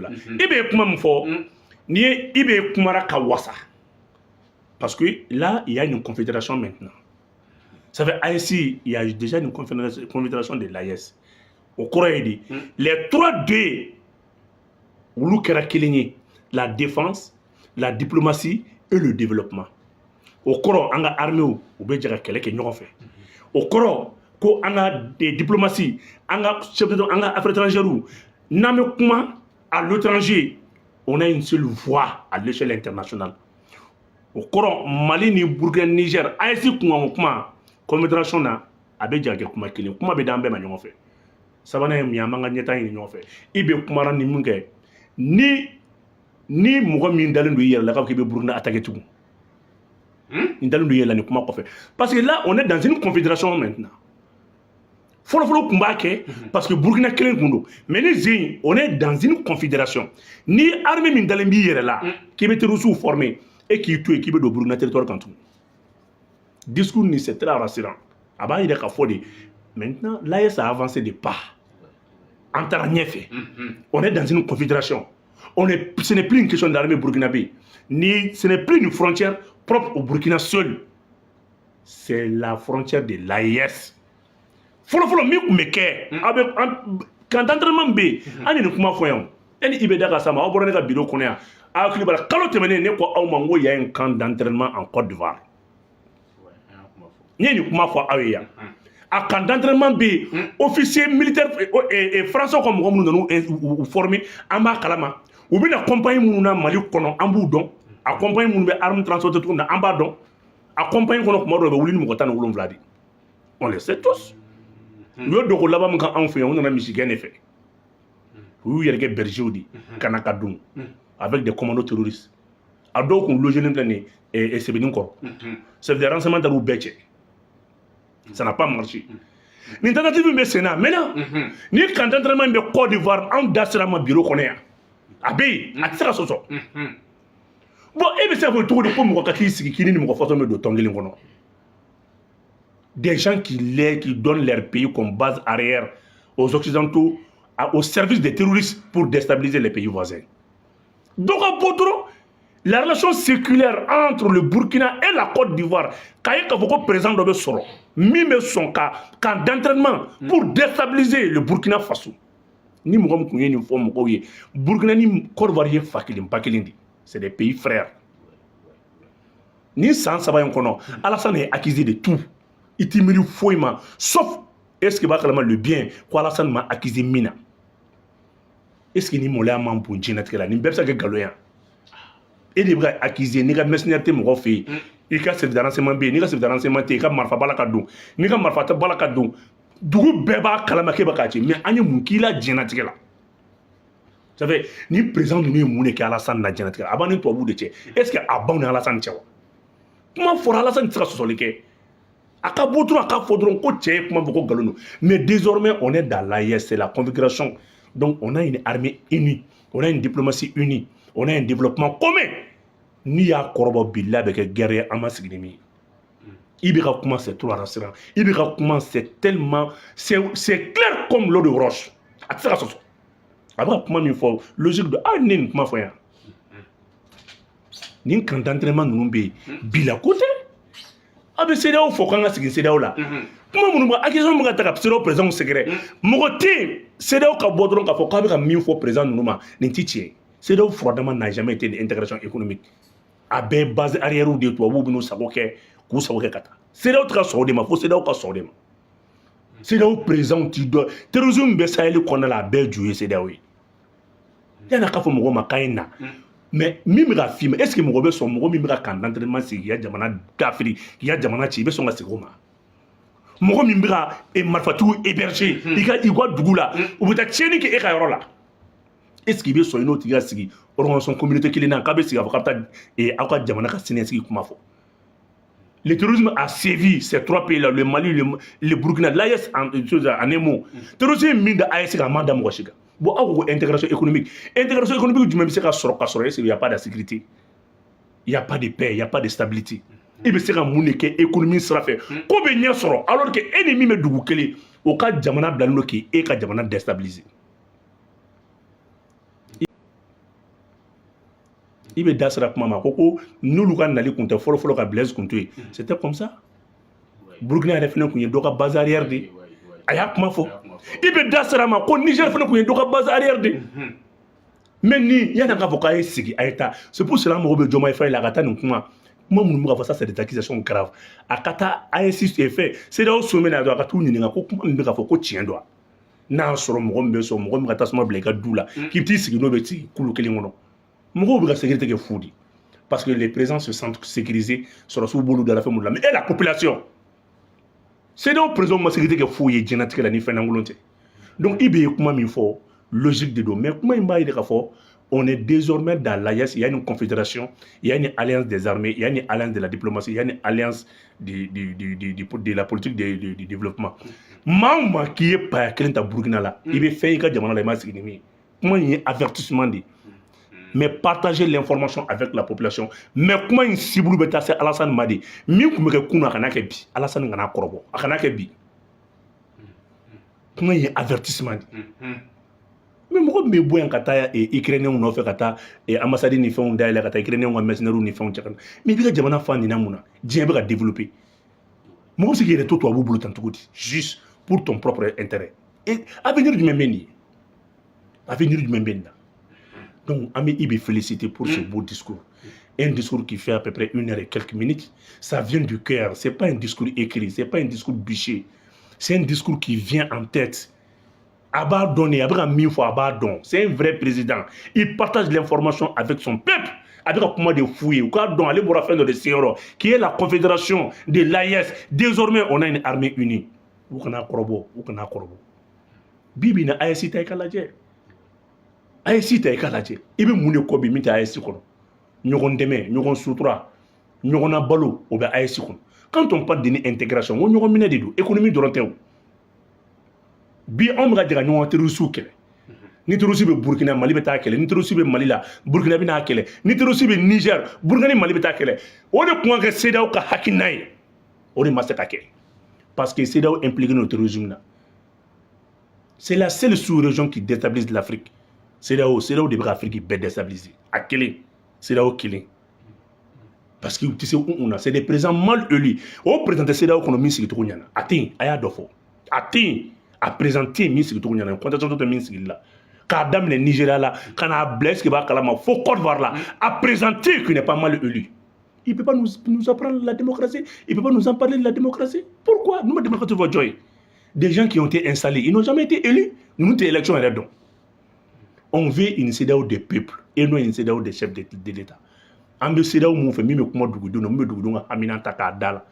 la. I bɛ kuma min fɔ n'i ye, i bɛ kumara ka wasa, parce que là, il y a une confédération maintenant. Ça fait AES, il y a déjà une confédération de l'AES. O kɔrɔ ye di? Les trois D, olu kɛra kelen ye: la défense, la diplomatie et le développement. O kɔrɔ, an ka armée, u bɛ jɛ ka kɛlɛ kɛ ɲɔgɔn fɛ. O kɔrɔ ko an ka diplomatie, an ka chef d'État, an ka affaires étrangères, n'an bɛ kuma à l'étranger, on a une seule voix à l'échelle internationale. O kɔrɔ, Mali ni Burkina, Niger, AES kunkanko kuma, confédération na, a bɛ jɛ ka kɛ kuma kelen, kuma bɛ d'an bɛɛ ma ɲɔgɔn fɛ. Sabanan ye mun ye? An b'an ka ɲɛtaa ɲini ɲɔgɔn fɛ. I bɛ kumara ni mun kɛ, ni mɔgɔ min dalen don i yɛrɛ la k'a fɔ k'i bɛ Burkina attaquer tugun, n dalen don i yɛrɛ la nin kuma kɔfɛ, parce que là, on est dans une confédération maintenant. Fɔlɔfɔlɔ tun b'a kɛ parce que Burkina kelen kun don, mais ni zen, on est dans une confédération. Ni armée min dalen b'i yɛrɛ la k'i bɛ terroristes former e k'i to yen k'i bɛ don Burkina territoire kan tugun, discours ni, c'est très rassurant. A b'a yira k'a fɔ de, maintenant, l'AES a avancé de pas, an taara ɲɛfɛ. On est dans une confédération, on est ce n'est plus une question d'armée burkinabé, ni ce n'est plus une frontière propre au Burkina seul, c'est la frontière de l'AES. Fɔlɔfɔlɔ min tun bɛ kɛ, aw bɛ an camp d'entraînement bɛ yen, an ye nin kuma fɔ yan o. E ni i bɛ da ka s'a ma, aw bɔra ne ka bureau kɔnɔ yan, aw hakili b'a la, kalo tɛmɛnen, ne ko aw ma n ko y a un camp d'entraînement en Côte d'Ivoire. N ye nin kuma fɔ aw ye yan. A camp d'entraînement bɛ yen, officier militaire français ka mɔgɔ minnu nana u former, an b'a kalama. U bɛna compagnie minnu na Mali kɔnɔ, an b'u dɔn. A compagnie minnu bɛ armes transporter cogo min na, an b'a dɔn. A compagnie kɔnɔ, kuma dɔw bɛ wuli ni mɔgɔ 17 de, on les sait tous. U ye dogo laban min kan anw fɛ yan, u nana misigɛn de fɛ, u y'u yɛrɛ kɛ bergers de ka na ka don avec des commandos terroristes. A dɔw kun logelen filɛ nin ye Sebeni kɔrɔ. Service de renseignement taar'u bɛɛ cɛ, ça n'a pas marché. Nin tentative min bɛ sen na maintenant, ni camp d'entraînement bɛ Côte d'Ivoire, anw da sera ma bureau kɔnɔ yan, a bɛ yen, a tɛ se ka sɔsɔ. Bon, e bɛ se ka fɔ cogo di ko mɔgɔ ka t'i sigi k'i ni mɔgɔ façon bɛ don tɔn kelen kɔnɔ? Des gens qui donnent leur pays comme base arrière aux Occidentaux, au service des terroristes pour déstabiliser les pays voisins. Donc, bɔ dɔrɔn, la relation séculaire entre le Burkina et la Côte d'Ivoire, k'a ye k'a fɔ ko président dɔ bɛ sɔrɔ min bɛ sɔn ka camp d'entraînement pour déstabiliser le Burkina Faso. Ni mɔgɔ min tun ye nin fɔ mɔgɔw ye, Burkina ni Côte d'Ivoire ye fa kelen ba kelen de, c'est des pays frères. Ni san 3 in kɔnɔ, Alassane est accusé de tout, i t'i miiri foyi ma, sauf, est ce que b'a kalama le bien ko Alassane ma accusé min na? Est ce que ni maloya man bon diɲɛlatigɛ la? Nin bɛɛ bɛ se ka kɛ nkalon ye. E de bɛ ka accuser, n'i ka mercenaire tɛ mɔgɔ fɛ yen, i ka service de renseignement bɛ yen, n'i ka service de renseignement tɛ yen, i ka marifa b'a la ka don, n'i ka marifa tɛ b'a la ka don, dugu bɛɛ b'a kalama k'e bɛ k'a ci. Mais an ye mun k'i la diɲɛlatigɛ la? Ça fait ni président ninnu ye mun de kɛ Alassane na diɲɛlatigɛ la? A b'an ni tubabuw de cɛ. Est ce que a b'anw ni Alassane cɛ wa? Kuma fɔra, Alassane tɛ se ka sɔsɔli kɛ. A ka bɔ dɔrɔn, a ka fɔ dɔrɔn ko cɛ ye kuma fɔ ko nkalon don. Mais désormais, on est dans l'AES, c'est la configuration. Donc on a une armée unie, on a une diplomatie unie, on a un développement commun. N'i y'a kɔrɔbɔ, bilahi, bɛ kɛ guerre ye, an ma sigi ni min ye. I bɛ ka kuma, c'est trop rassurant. I bɛ ka kuma, c'est tellement, c'est clair comme l'eau de roche, a tɛ se ka sɔsɔ. A bɛ ka kuma min fɔ, logique don. Ah, ne nin kuma fɔ yan, nin camp d'entraînement ninnu bɛ yen, bila ko tɛ. A bɛ CEDEAO fɔ k'an ka sigi CEDEAO la. Kuma minnu bɛ, accusation bɛ ka ta ka CEDEAO président sɛgɛrɛ, mɔgɔ tɛ yen CEDEAO ka bɔ dɔrɔn k'a fɔ k'a bɛ ka min fɔ président ninnu ma, nin ti tiɲɛ. CEDEAO furadama n'a jamais été une intégration économique. A bɛɛ base arrière de ye, tubabuw bɛ n'u sago kɛ, k'u sago kɛ ka taa. CEDEAO tɛ ka sɔn o de ma, fo CEDEAO ka sɔn o de ma. CEDEAO président ti dɔn. Terrorisme bɛ Sahel kɔnɔna la, a bɛɛ ju ye CEDEAO ye. Yan'a k'a fɔ mɔgɔw ma k'a ye na, mais min bɛ ka f'i ma, est ce que mɔgɔ bɛ sɔn, mɔgɔ min bɛ ka camp d'entraînement sigi k'i ka jamana dafiri, k'i ka jamana ci, i bɛ sɔn ka segin o ma? Mɔgɔ min bɛ ka marifatigiw héberger i ka dugu la, u bɛ taa tiɲɛni kɛ e ka yɔrɔ la, est ce que i bɛ sɔn i n'o tigi ka sigi organisation communauté kelen na, k'a bɛ sigi k'a fɔ k'a bɛ taa aw ka jamana ka siniɲɛsigi kuma fɔ? Le terrorisme a sévi ces trois pays-là, le Mali, le Burkina, l'AES en un mot. Terrorisme min da AES kan, a ma da mɔgɔ si kan. Bon, aw ko intégration économique. Intégration économique jumɛn bɛ se ka sɔrɔ ka sɔrɔ est-ce qu'il y a pas de sécurité? Il y a pas de paix, il y a pas de stabilité. I bɛ se ka mun de kɛ économie sira fɛ ko bɛ ɲɛ sɔrɔ, alors que e ni min bɛ dugu kelen, o ka jamana bilalen don k'e ka jamana déstabiliser? I bɛ da sera kuma ma, ko n'olu ka nali kun tɛ fɔlɔ fɔlɔ ka Blaise kun to yen, c'était comme ça. Burukina yɛrɛ fɛnɛ kun ye dɔ ka base arrière de. A y'a kuma fɔ, i bɛ da sera ma ko Niger fɛnɛ kun ye dɔ ka base arrière de. Mais ni yanni k'a fɔ k'a ye sigi, a ye taa. C'est pour cela mago bɛ Diomaye Faye la, a ka taa nin kuma kuma minnu bɛ ka fɔ, ça, c'est des accusations graves. A ka taa AES fɛ, CEDEAO sommet na dɔrɔn, a ka t'u ɲininka ko kuma min bɛ ka fɔ, ko tiɲɛ don wa? N'a y'a sɔrɔ mɔgɔ min bɛ sɔn, mɔgɔ min ka tasuma bila i ka du la, k'i bɛ t'i sigi n'o bɛ sigi kulu kelen kɔnɔ, mɔgɔw bɛ ka sécurité kɛ fu de, parce que les présidents se sentent sécurisés, sɔrɔsiw b'olu da la, fɛn minnu la. Mais et la population? CEDEAO président ma sécurité kɛ fu ye diɲɛlatigɛ la ni fɛn lankolon tɛ. Donc i bɛ kuma min fɔ, logique de don, mais kuma in b'a yira k'a fɔ on est désormais dans l'AES. Il y a une confédération, il y a une alliance des armées, il y a une alliance de la diplomatie, il y a une alliance de la politique du développement. Maa o maa k'i ye paya kelen ta Burukina la, i bɛ fɛn i ka jamana la, i ma sigi ni min ye. Kuma in ye avertissement de ye, mais partager l'information avec la population. Mais kuma in cible bɛ taa se Alassane ma de. Min tun bɛ kɛ kunun, a kana kɛ bi. Alassane kana kɔrɔbɔ, a kana kɛ bi. Kuma in ye avertissement de ye. Mais mɔgɔ min bɛ bɔ yan ka taa Ukrainien nɔfɛ, ka taa ambassade ni fɛnw dayɛlɛ, ka taa Ukrainien ka mercenaires ni fɛnw cɛ ka na, mais i bɛ ka jamana fa nin na mun na? Diɲɛ bɛ ka développer, mɔgɔ bɛ se k'i yɛrɛ to tubabu bolo tan cogo di, juste pour ton propre intérêt? Et avenir jumɛn bɛ nin ye? Avenir jumɛn bɛ nin na? Donc an bɛ IB féliciter pour ce beau discours, un discours qui fait à peu près une heure et quelques minutes. Ça vient du cœur, c'est pas un discours écrit, c'est pas un discours bûché, c'est un discours qui vient en tête. A b'a dɔn de, a bɛ ka min fɔ, a b'a dɔn. C'est un vrai président, il partage l'information avec son peuple. A bɛ ka kuma de f'u ye, u k'a dɔn ale bɔra fɛn dɔ de senyɔrɔ, qui est la confédération de l'AES. Désormais on a une armée unie. U kana kɔrɔbɔ, u kana kɔrɔbɔ. Bi bi in na, AES ta, i ka lajɛ, AES ta, i ka lajɛ, i bɛ mun de kɔ bi min tɛ AES kɔnɔ? Ɲɔgɔn dɛmɛ, ɲɔgɔn sutura, ɲɔgɔn na balo, o bɛ AES kɔnɔ. Quand on parle d'une intégration, ko ɲɔgɔn minɛ de don, économie dɔrɔn tɛ. O bi, anw bɛ ka jɛ ka ɲɔgɔn terroriste kɛlɛ. Ni terroriste bɛ Burukina, Mali bɛ taa kɛlɛ. Ni terroriste bɛ Mali la, Burukina bɛ n'a kɛlɛ. Ni terroriste bɛ Niger, Burukina ni Mali bɛ taa kɛlɛ. O de kun ka kɛ CEDEAO ka hakilina ye, o de ma se ka kɛ, parce que CEDEAO impliqué no terrorisme na. C'est la seule sous-région qui déstabilise l'Afrique, CEDEAO. CEDEAO de bɛ ka Afrique bɛɛ déstabiliser, a kelen, CEDEAO kelen, parce que u tɛ se un na. C'est des présidents mal élus. O président tɛ CEDEAO kɔnɔ min sigicogo ɲɛna, a tɛ yen. A y'a dɔ fɔ, a tɛ yen. A président tɛ yen min sigicogo ɲɛna, contestation tɛ min sigili la, k'a daminɛ Nigéria la ka n'a bila, est ce que b'a kalama, fo Côte d'Ivoire la, a président tɛ yen qui n'est pas mal élu. Il peut pas nous apprendre la démocratie, il peut pas nous en parler de la démocratie. Pourquoi nous, ma démocratie va jouer? Des gens qui ont été installés, ils n'ont jamais été élus. Nous tɛ élection yɛrɛ dɔn. On veut une CEDEAO des peuples et non une CEDEAO des chefs de l'État. An bɛ CEDEAO mun fɛ? Min bɛ kuma dugudenw na, min bɛ dugudenw ka hamina ta k'a da la.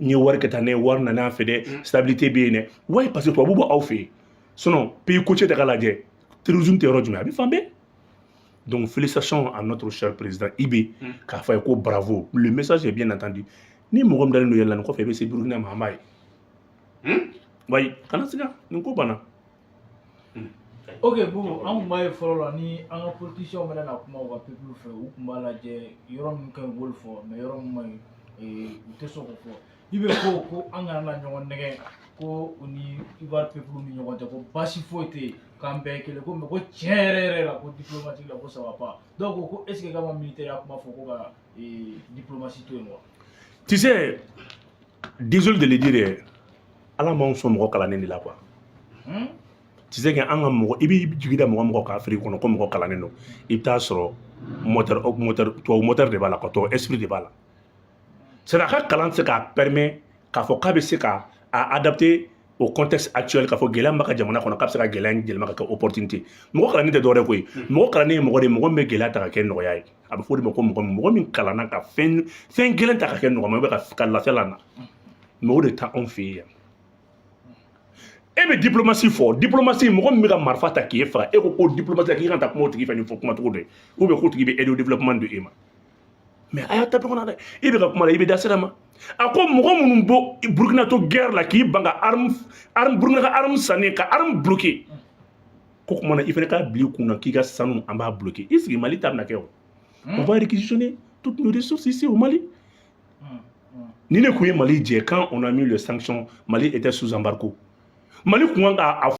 N ye wari kɛ tan, ne wari nana an fɛ dɛ, stabilité bɛ yen dɛ. Ouais, parce que tubabu b'aw fɛ yen. Sinon pays côtier ta k'a lajɛ, terrorisme tɛ yɔrɔ jumɛn, a bɛ fan bɛɛ. Donc félicitations à notre cher président IB, k'a fɔ a ye ko bravo, le message est bien entendu. Ni mɔgɔ min dalen don yɛlɛ la nin kɔfɛ, i bɛ se Burukina ma, an b'a ye. Wayi, kana siga, nin ko banna. Ok Boubou, an tun b'a ye fɔlɔ la, ni an ka politiciens bɛna na kuma u ka peuple fɛ, u tun b'a lajɛ yɔrɔ min ka ɲi, u b'olu fɔ, mais yɔrɔ min man ɲi, u tɛ sɔn k'o fɔ. I bɛ ko an kana na ɲɔgɔn nɛgɛ, ko u ni Ivoire peuple ni ɲɔgɔn cɛ, ko baasi foyi tɛ yen, k'an bɛɛ ye kelen ko, mais ko tiɲɛ yɛrɛ yɛrɛ la, ko diplomatique la, ko ça va pas. Donc ko est ce que k'a ma militaire ya kuma fɔ ko ka diplomatie to yen wa? Tu sais, désolé de le dire, Ala m'anw sɔn mɔgɔ kalannen de la, quoi. Tu sais que an ka mɔgɔ, i b'i jigi da mɔgɔ mɔgɔ kan Afrique kɔnɔ ko mɔgɔ kalannen don, i bɛ taa sɔrɔ moteur moteur, tubabu moteur de b'a la quoi, tubabu esprit de b'a la. C'est à dire a ka kalan tɛ se k'a permet k'a fɔ k'a bɛ se ka a adapter au contexte actuel, k'a fɔ gɛlɛya min b'a ka jamana kɔnɔ, k'a bɛ se ka gɛlɛya in yɛlɛma ka kɛ opportunité. Mɔgɔ kalannen tɛ dɔwɛrɛ koyi, mɔgɔ kalannen ye mɔgɔ de ye, mɔgɔ min bɛ gɛlɛya ta ka kɛ nɔgɔya ye. A bɛ fɔ o de ma ko mɔgɔ min kalanna ka fɛn gɛlɛn ta ka kɛ nɔgɔma ye, ka lafiya la na. Mais o de tɛ anw fɛ yen yan. E bɛ diplomatie fɔ, diplomatie, mɔgɔ min bɛ ka marifa ta k'e faga, e ko diplomatie, k'i kan ta kuma o tigi fɛ nin fɔ kumacogo dɔ ye, ou bien k'o tigi bɛ aide au développement de e ma. Mais a y'a ta ɲɔgɔn na dɛ. I bɛ ka kuma la, i bɛ da sira ma. A ko mɔgɔ minnu bɔ Burukina to guerre la, k'i ban ka arme, Burukina ka arme sanni, ka arme bloquer, ko kuma na, i fana k'a bila i kun na k'i ka sanu, an b'a bloquer. I sigi, Mali ta bɛna kɛ o. On va réquisitionner toutes nos ressources ici au Mali. Ni ne kun ye Mali jɛ, quand on a mis les sanctions, Mali était sous embargo. Mali kun kan ka a